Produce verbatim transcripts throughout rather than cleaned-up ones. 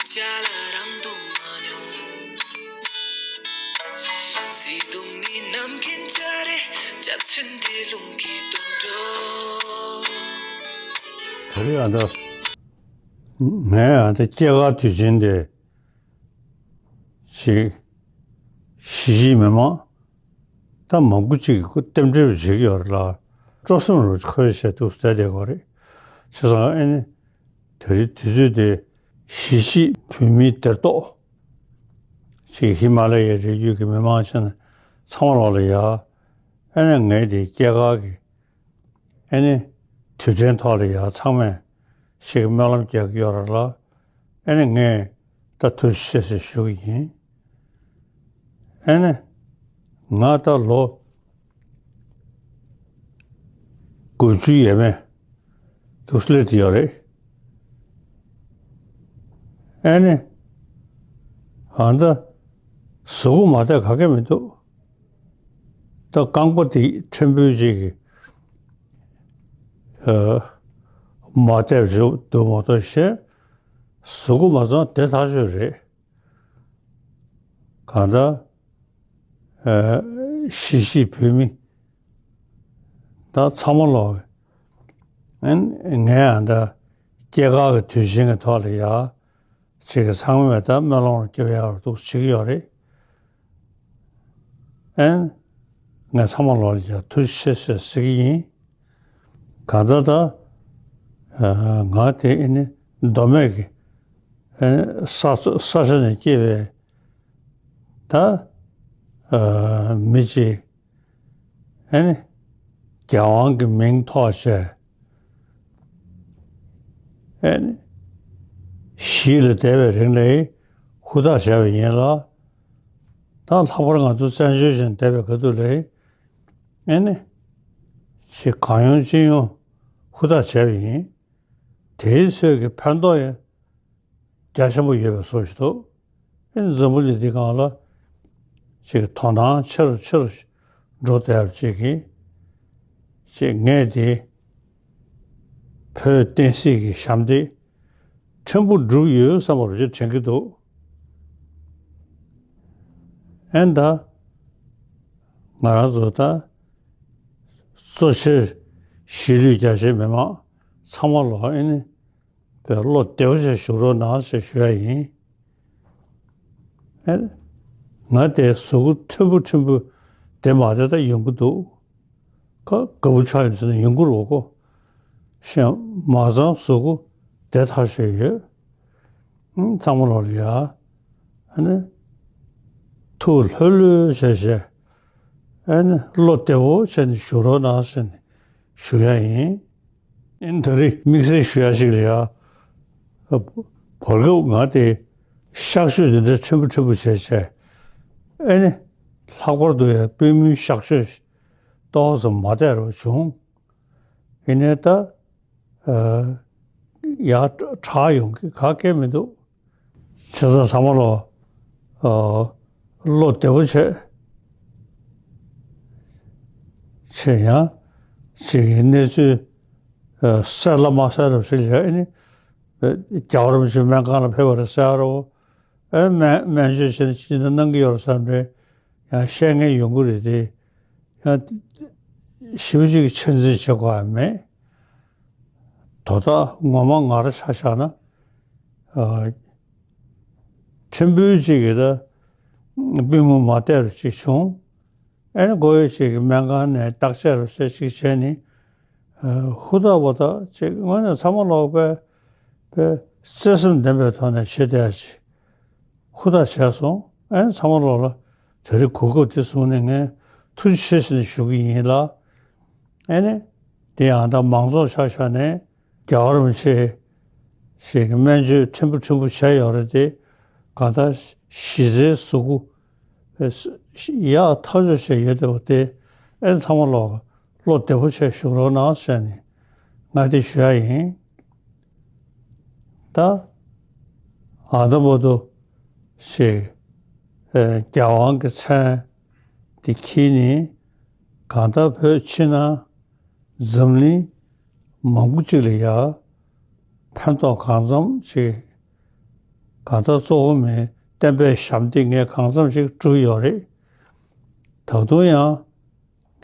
ཅ་ལག་རང་དུ་མ་མྱོང་། བརྩེ་དུང་ནི་ནམ་མཁའི་འཇའ་རིས། འཇའ་ཚོན་འདི་རླུང་གིས་བཏུམས་འགྲོ། ད་རེས་ཨ་ད། ངས་ཨ་ད་སྐྱེས་སྐར་དུས་ཆེན་དེ་ཞིག་གཞིས་བྱེས་མི་མང་ད་མང་པོ་ཅིག་གིས་རྟེན་འབྲེལ་བྱེད་ཀྱི་ཡོད་རེད་ལ། སྤྲོ་སེམས་རུ་ཁོལ་བྱས་འདུག་བསྡད་བསྡད་ཀྱི་རེད། བྱས་ཙང་ཨ་ནི་དེ་རིང་དུས་ཚོད་དེ་གཞིས་བྱེས་བོད་མིའི་སྡེར་གཏོགས་ཅིག་ཧི་མ་ལ་ཡའི་རི་རྒྱུད་ཀྱི་མི་མང་ཆེ་ན་ཚང་མ་ལོག་ལ་ཡ། ཨ་ནི་ངས་དེ་སྐྱེས་སྐར་གྱི་ཨ་ནི་དུས་དྲན་ཐོག་ལ་ཡ་ཚང་མས་ཞིག་སྨོན་ལམ་རྒྱག་གི་ཡོད་རེད་ལ། ཨ་ནི་ངས་ད་ཐུགས་རྗེ་ཆེ་ཞེས་ཞུ་གི་ཡིན། ཨ་ནི་ང་ད་ལོ་དགུ་བཅུ་ཡས་མས་འདུག་སླེབས་ཡོད་རེད། ཨ་ནི་ཨ་ད་གཟུགས་པོ་མ་བདེ་ག་གེ་མི་འདུག་ད་རྐང་པ་དེ་ཕྲན་བུ་ཅིག་གིས་ཨ་མ་བདེ་བ་འདུག་མ་གཏོགས་གཞན་གཟུགས་པོ་མ་ཚང་བདེ་ཐག་ཆོད་རེད། གང་ལྟར་ཨ་གཞིས་བྱེས་བོད་མི་ད་ཚང་མ་ལོག་ཨ་ནི་ངས་ཨ་ད་སྐྱེས་སྐར་གྱི་དུས་ཆེན་གྱི་ཐོག་ལ་ཡ། ཅིག་གིས་ཚང་མས་ད་སྨོན་ལམ་རྒྱབ་ཡག་འདུག་བྱེད་ཀྱི་ཡོད་རེད། ཨན། ངས་ཚང་མ་ལོག་ལ་ཡ་ཐུགས་རྗེ་ཆེ་ཞེས་ཟེར་གྱི་ཡིན། གང་ལྟར་ད་ཨ་ང་དེ་ཨ་ནི་མདོ་སྨད་ཀྱི་ཨ་ནི་ས་ས་ཆ་ནས་སྐྱེས་པའི་ད་ཨ་མི་ཅིག་ཨ་ནི་རྒྱལ་དབང་གི་མིང་ཐོགས་བྱས། ཨ་ནི་གཞིས་ལ་བསྡད་པའི་རིང་ལ་ཧུར་ཐག་བྱས་པ་ཡིན་ལ། ད་ལྷག་པར་ང་ཚོ་བཙན་བྱོལ་ཞིག་བསྡད་པའི་སྐབས་དུས་ལ་ཨ་ནི་ཅིག་གང་ཡོང་ཅི་ཡོང་ཧུར་ཐག་བྱས་པ་ཡིན། དེའི་ཚོད་ཀྱི་ཕན་ཐོགས་ཡང་རྒྱ་ཆེན་པོ་ཡོད་པའི་བཟོ་ཞིག་འདུག་ཨེ་འཛམ་བུ་གླིང་འདི་སྒང་ལ་ཅིག་དོ་སྣང་ཆེ་རུ་ཆེ་རུ་འགྲོ་བསྡད་ཡག་ཅིག་གིས་ཅིག་ངས་དེ་བོད་བསྟན་སྲིད་ཀྱི་ཞབས་འདེགས་ཕྲན་བུ་བསྒྲུབས་ཡོད་བསམ་པ་རུ་ཅིག་དྲན་གྱི་འདུག་ཨེ་ད་ང་རང་ཚོ་ད་གཙོ་ཆེ་གཞིས་ལུས་རྒྱ་ཆེ་མི་མང་ཚང་མ་ལོག་ཨེ་ནི། པའི་བློ་བདེ་བོ་བྱས་བཞུགས་རོགས་གནང་ཞེས་ཞུ་ཡ་ཡིན། ཨེ། ང་དེ་གཟུགས་པོ་ཕྲན་བུ་ཕྲན་བུ་བདེ་མ་བདེ་ད་ཡོང་གི་འདུག་ཁ་དགའ་པོ་ཆགས་ཡོང་ཟེར་ན་ཡོང་གི་རེད་གོ། གཞན་མ་ཚང་གཟུགས་པོ་བདེ་ཐག་ཆོད་ཡོད། ཨང་། ཚང་མ་ལོག་ལ་ཡ། ཨ་ནི། ཐུགས་ལྷོད་ལྷོད་བྱས་བྱས། ཨ་ནི་བློ་བདེ་བོ་བྱས་ནས་བཞུགས་རོགས་གནང་ཞེས་ནས་ཞུ་ཡ་ཡིན། ཨེ་ནི་ད་རེས་དམིགས་བསལ་ཞུ་ཡ་ཞིག་ལ་ཡ། བར་སྐབས་ང་དེ་གཤག་བཅོས་དེ་འདྲ་ཕྲན་བུ་ཕྲན་བུ་བྱས་བྱས། ཨེ་ནི། ལྷག་པར་དུ་ཡ་པུས་མོའི་གཤག་བཅོས་ཏོག་ཙམ་མ་བདེ་བ་བྱུང་། ཡིན་ནའི་ད། ཨ། ཡ་དྲག་ཡོང་གི་ག་གེ་མི་འདུག་བྱས་ཙང་ཚང་མ་ལོག་ཨ། བློ་བདེ་པོ་བྱས། བྱས་ཡང་ཅིག་གི་གནས་ཚུལ་ཨ། གསལ་ལ་མ་གསལ་རོ་ཞིག་ལ་ཨེ་ནི། རྒྱལ་བ་རིན་པོ་ཆེ་སྨན་ཁང་ལ་ཕེབས་པ་རེད་ཟེར་རོ། ཨེ་སྨན་སྨན་བཅོས་བྱས་ནས་ཅི་འདྲ་གནང་གི་ཡོད་རེད་བསམ་འདྲ་ཡང་བཤད་མཁན་ཡོང་གི་རེད་དེ། ཡང་ཞེ་པོ་ཅིག་གི་ཆེད་འཛིན་བྱེད་དགོས་ཡ་མེད། དོ་བདག་ངོ་མ་ང་རང་ཆ་བཞག་ན། ཨ། ཕྲན་བུ་ཅིག་གིས་ད་པུས་མོ་མ་བདེ་རུ་ཅིག་བྱུང་། ཨེ་ནི་མགོ་ཡོད་ཅིག་གིས་སྨན་ཁང་ནས་བརྟག་དཔྱད་རུ་ཟེར་ཅིག་བྱས་ནས། ཨ། ཧུར་ཐག་པ་ད་ཅིག་དངོས་གནས་ཚང་མ་ལོག་པའི་པའི་བརྩེ་སེམས་ལྡན་པའི་ཐོག་ནས་བྱེད་བསྡད་ཡ་ཅིག་ཧུར་ཐག་བྱས་སོང་། ཨེ་ཚང་མ་ལོག་ལ་དེ་རིང་གོ་སྐབས་དེ་བཟུང་ནས་ངས་ཐུགས་རྗེ་ཆེ་ཟེར་ནས་ཞུ་གི་ཡིན་ལ། ཨེ་ནི། དེ་ཡང་ད་མང་ཚོགས་ཆ་བཞག་ནས་རྒྱལ་བ་རིན་པོ་ཆེ་ཞིག་གི་སྨན་བཅོས་ཕྲན་བུ་ཕྲན་བུ་བྱས་ཡོད་རེད་དེ། གང་ལྟར་གཞི་རྩའི་གཟུགས་པོ་ཡག་ཐག་ཆོད་བྱས་ཡོད་བསྡད་པ་དེ་ཨེ་ཚང་མ་ལོག་བློ་བདེ་པོ་བྱས་བཞུགས་རོགས་གནང་ཟེར་ནས་ང་དེ་ཞུ་ཡ་ཡིན། ད་ཨ་ད་བར་དུ་ཞིག་ཨེ་རྒྱལ་དབང་གི་མཚན་དེ་འཁྱེར་ནས་གང་ལྟར་བོད་ཕྱི་ནང་འཛམ་གླིང་མང་པོ་ཅིག་ལ་ཡ་ཕན་ཐོགས་གང་འཚམ་ཅིག་ བར་ཐག་གཙོ་བོ་མེད། བསྟན་པའི་ཞབས་འདེགས་ངས་གང་འཚམ་ཞིག་བསྒྲུབས་ཡོད་རེད། ད་དུང་ཡང་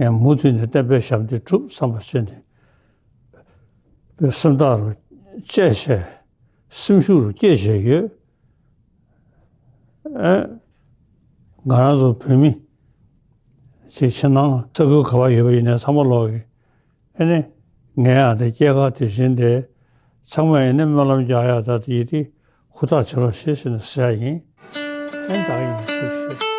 ངས་མུ་མཐུད་ནས་བསྟན་པའི་ཞབས་འདེགས་སྒྲུབ་བསམ་པ་བྱས་ནས་སེམས་ཐག་རུ་བཅད་བྱས། སེམས་ཤུགས་རུ་བསྐྱེད་བྱས་ཡོད། ཨེ། ང་རང་ཚོ་བོད་མི་ཅིག་ཕྱི་ནང་ས་ཁུལ་ག་པར་ཡོད་པ་ཡིན་ནའི་ཚང་མ་ལོག་གི། ཨེ་ནི། ངས་ཡང་དེ་སྐྱེས་སྐར་དུས་ཆེན་དེ་ཚང་མས་ཨེ་ནི་སྨོན་ལམ་རྒྱག་ཡག་ད་དེ་ཡིན་དེ་ཧུར་ཐག་བྱེད་རོགས་བྱེད་ཟེར་ནས་ཟེར་ཡ་ཡིན། ཨེ་ནི་ད་ག་ཡིན། ཐུགས་རྗེ་ཆེ།